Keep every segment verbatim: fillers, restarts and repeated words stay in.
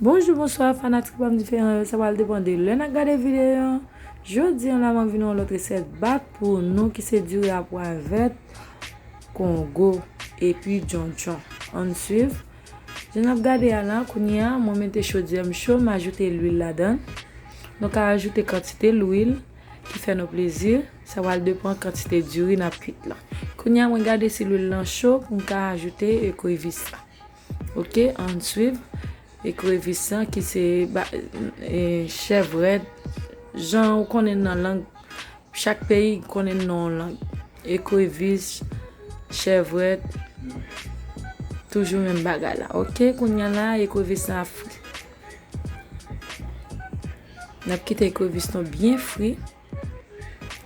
Bonjou, bonswa, fanatik pa m diferan yo, sa pral depann de lè n ap gade videyo an. Jodi an la, mwen vin yon lòt resèt bak pou nou ki se diri a pwa vèt, kongo, epi djondjon. Ann swiv. Jan n ap gade a la, kounye a, mwen mete chodyè m cho, m ajoute lwil ladan. Nou ka ajoute kantite lwil ki fè nou plezi, sa pral depann kantite diri n ap kwit lan. Kounye a, mwen gade si lwil lan cho pou m ka ajoute ekrevis la. Oke, ann swiv. Ekrevis lan ki se ba, e, chèvrèt, jan ou konnen nan lang, chak peyi konnen non lang. Ekrevis, chèvrèt, toujou menm bagay la. Oke, kounye a la, ekrevis lan ap fri. N ap kite ekrevis lan byen fri.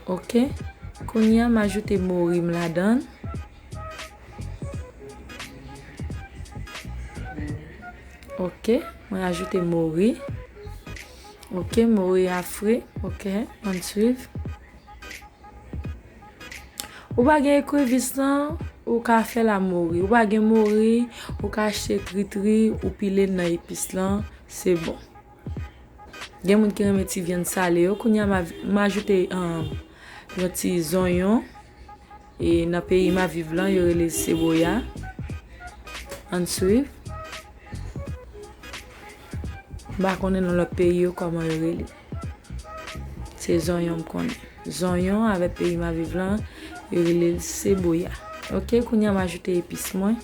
Oke. Kounye a, m ajoute mori m ladan. Oke, mwen ajoute mori. Oke, mori a fri. Oke, ann swiv. Ou pa gen ekrevis lan, ou ka fè l a mori. Ou pa gen mori, ou ka achte tritri, ou pile l nan epis lan, se bon. Gen moun ki renmen ti vyann sale yo. Kounye a, m a, m ajoute, um, yon ti zonyon. E nan peyi m ap viv lan, yo rele l seboya. Ann swiv. M pa konnen nan lòt peyi yo kòman yo rele. Se zonyon m konnen. Zonyon avèk peyi m ap viv lan, yo rele l seboya. Oke, kounye a m ajoute epis mwen.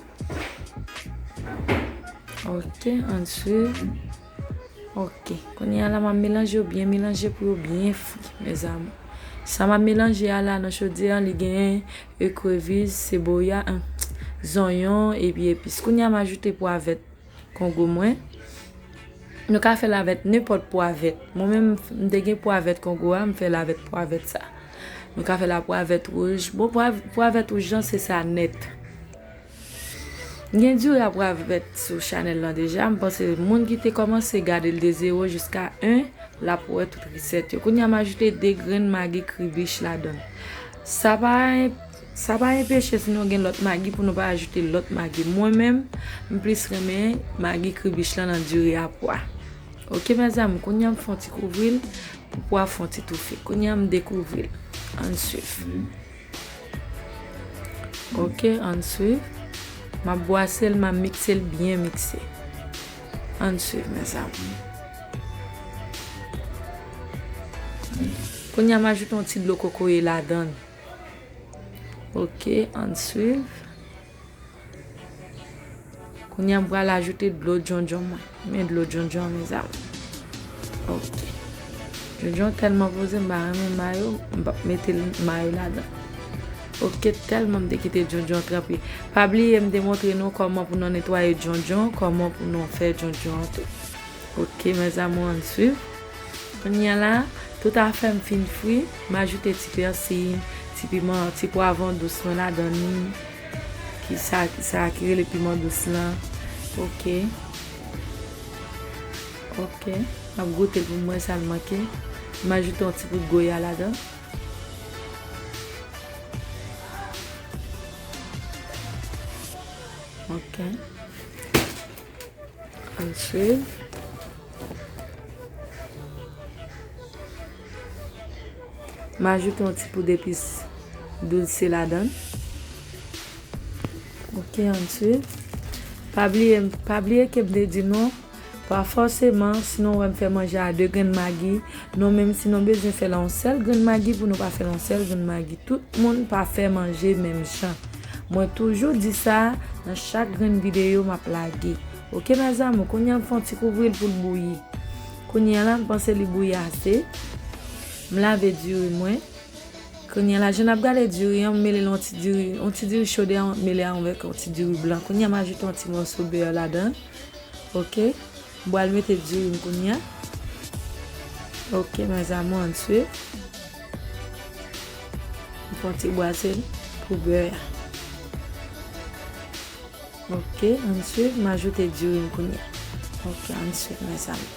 Oke, ann swiv. Oke, kounye a la m ap melanje yo byen melanje pou yo byen fri, mezanmi. Sa m ap melanje a la nan chodyè an, li genyen ekrevis, seboya, en, zonyon, epi epis. Kounye a m ajoute pwa vèt kongo mwen. Nou ka fè l avèk nenpòt pwa vèt. Mwen menm, m te gen pwa vèt kongo a, m fè l avèk pwa vèt sa. Nou ka fè l a pwa vèt wouj. Bon, pwa, pwa vèt wouj lan, se sa nèt. M gen diri a pwa vèt sou chanèl lan deja. M panse moun ki te kòmanse gade l de zewo jiska en, l ap wè tout resèt yo. Kounye a, m ajoute de grenn magi kribich ladan l. Sa pa, sa pa enpeche si nou gen lòt magi pou nou pa ajoute lòt magi. Mwen menm, m plis renmen magi kribich lan nan diri a pwa. Oke, mezanmi, kounye a m fè yon ti kouvri l pou pwa fè yon ti toufe. Kounye a m dekouvri l. Ann swiv. Oke, ann swiv. M ap bwase l, m ap mikse l byen mikse. Ann swiv, mezanmi. Kounye a m ajoute yon ti dlo kokoye ladan l. Oke, ann swiv. Kounye a m pral ajoute dlo djondjon mwen. Men dlo djondjon an, mezanmi. Oke. Djondjon tèlman poze, m pa renmen mayo, m p ap mete mayo ladan. Oke, tèlman m te kite djondjon tranpe. Pa bliye m te montre nou kòman pou nou netwaye djondjon, kòman pou nou fè djondjon an tou. Oke, mezanmi, ann swiv. Kounye a la, tout afè m fin fri, m ajoute ti pèsiy, ti piman, ti pwavwon dous mwen ladan li. Ki sa, ki sa, ki rele piman dous lan. Oke. Oke. M ap goute l pou m wè sa l manke. M ajoute yon ti poud goya ladan. Oke. Ann swiv. M ajoute yon ti poud epis douse ladan l. Oke, ann swiv. Pa bliye, pa bliye ke m te di nou, pa fòseman, si nou wè m fè manje a de grenn magi, nou menm si nou bezwen fè l a yon sèl grenn magi, pou nou pa fè l a yon sèl grenn magi. Tout moun pa fè manje menm jan. Mwen toujou di sa nan chak grenn videyo m ap lage. Oke, mezanmi, kounye a m fè yon ti kouvri l pou l bouyi. Kounye a la, m panse li bouyi ase. M lave diri mwen. Kounye a la, jan n ap gade diri an, m mele l yon ti diri, yon ti diri cho, m mele avèk yon ti diri blan. Kounye a, m ajoute yon ti mòso bè ladan l. Oke. M pral mete diri m kounye a. Oke, mezanmi, ann swiv. M fè yon ti bwase l pou bè a. Oke, ann swiv, m ajoute diri m kounye a. Oke, ann swiv, mezanmi.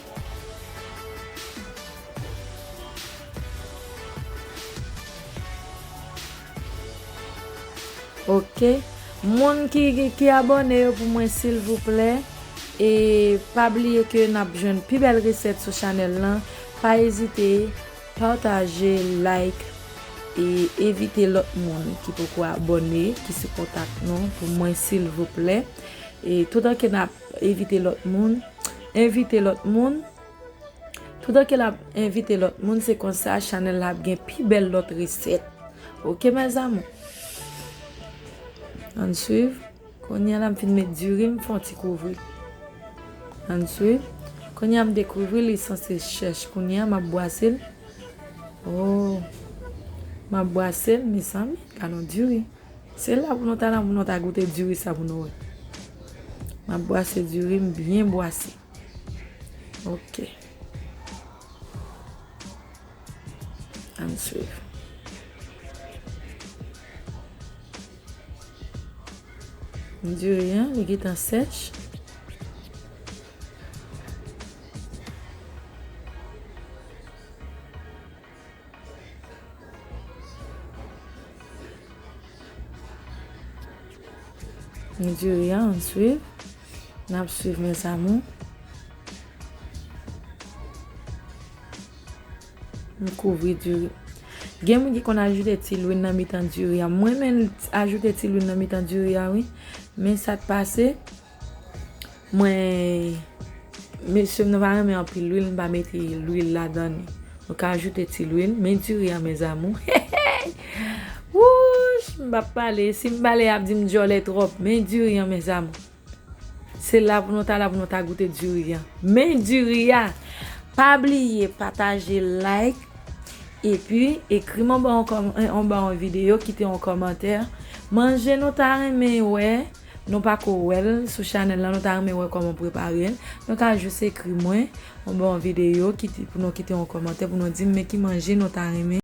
Oke. Moun ki, ki, ki abòne yo pou mwen, silvouplè, E pa bliye ke n ap jwenn pi bèl resèt sou chanèl lan. Pa ezite pataje, like, e envite lòt moun ki poko abòne, ki sou kontak nou pou mwen, silvouplè. E toutan ke n ap envite lòt moun, envite lòt moun, toutan ke n ap envite lòt moun, se konsa chanèl la ap gen pi bèl lòt resèt. Oke, mes amours? Ann swiv. Kounye a la m fin met diri, m fè yon ti kouvri. Ann swiv. Kounye a m dekouvri li sanse chèch. Kounye a m ap bwase l. Oh. M ap bwase l, mezanmi. Gad yon diri. Se la pou nou ta la, pou nou ta goute diri sa pou nou wè. M ap bwase diri, m byen bwase. Ok. Ann swiv. Diri an, li gentan sèch. Diri an, ann swiv. N ap swiv, mes amours. M kouvri diri. Gen moun ki konn ajoute ti lwil nan mitan diri a. Mwen menm ajoute ti lwil nan mitan diri a, wi. Men sa k pase, mwen, mesye m nan pa renmen anpil lwil, m pa mete lwil ladan li. Nou ka ajoute ti lwil, men diri a, mes amours. Wouch, m p ap pale. Si m pale, y ap di m djòlè twòp. Men diri a, mes amours. Se la pou nou ta la pou nou ta goute diri an. Men diri a, pa bliye pataje, like, epi ekri m anba yon kòm-, anba yon videyo, kite yon kòmantè. Manje nou ta renmen wè, nou pako wè l sou chanèl la, nou ta renmen wè kòman prepare l. Nou ka jis ekri mwen anba yon videyo, kite, pou nou kite yon kòmantè, pou nou di m men ki manje nou ta renmen.